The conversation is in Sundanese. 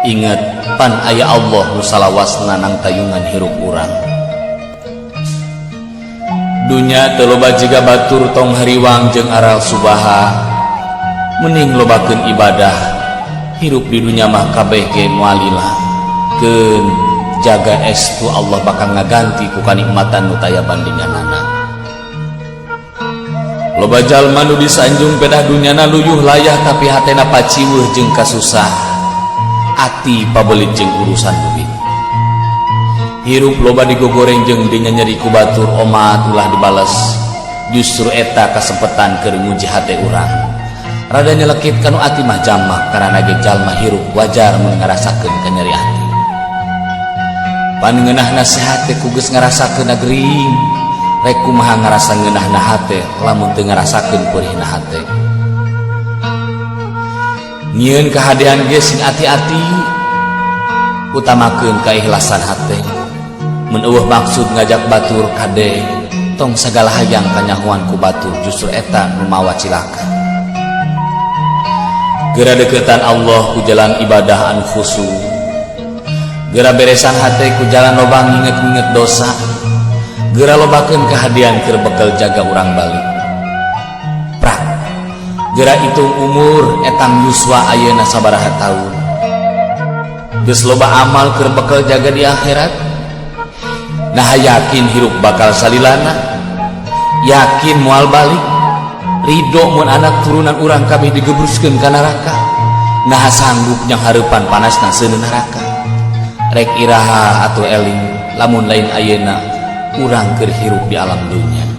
Inget pan aya Allah nu salawasna nang tayungan hirup urang. Dunya teu loba jiga batur, tong hariwang jeung aral subaha, mending lobakeun ibadah. Hirup di dunya mah kabeh ge moal lila. Keun jaga estu Allah bakal ngaganti ku kanikmatan nu taya bandinganana. Loba jalma nu disanjung pedah dunyana luyuh layah, tapi hatena paciweuh jeung kasusah ati, pabelit jeung urusan duit. Hirup loba digogoreng jeung dinyanyeri ku batur, omat ulah dibales. Justru eta kasempetan keur nguji hate urang. Rada nyelekit kanu ati mah jamak, karena ge jalma hirup wajar mun ngarasakeun kanyeri ati. Pan ngeunah nasihat teh ku geus ngarasakeun gering. Rek kumaha ngarasa ngeunahna hate lamun teu ngarasakeun peurihna hate? Nyieun kahadean ge sing ati-ati, utamakeun keikhlasan hate. Mun euweuh maksud ngajak batur, kade tong sagala hayang kanyahoan ku batur, justru eta nu mawa cilaka. Gera deketan Allah ku jalan ibadah anu khusyuk. Gera beresan hate ku jalan loba nginget-nginget dosa. Gera lobakeun kahadean keur bekal jaga urang balik. Prak, gera hitung umur, etang yuswa ayeuna sabaraha taun? Geus loba amal keur bekal jaga di akhirat? Nah, yakin hirup bakal salilana? Yakin moal balik? Ridho mun anak turunan urang kabeh digebruskeun ka neraka? Nah, sanggup nyanghareupan panasna seuneu neraka? Rek iraha atuh eling lamun lain ayeuna urang keur hirup di alam dunya?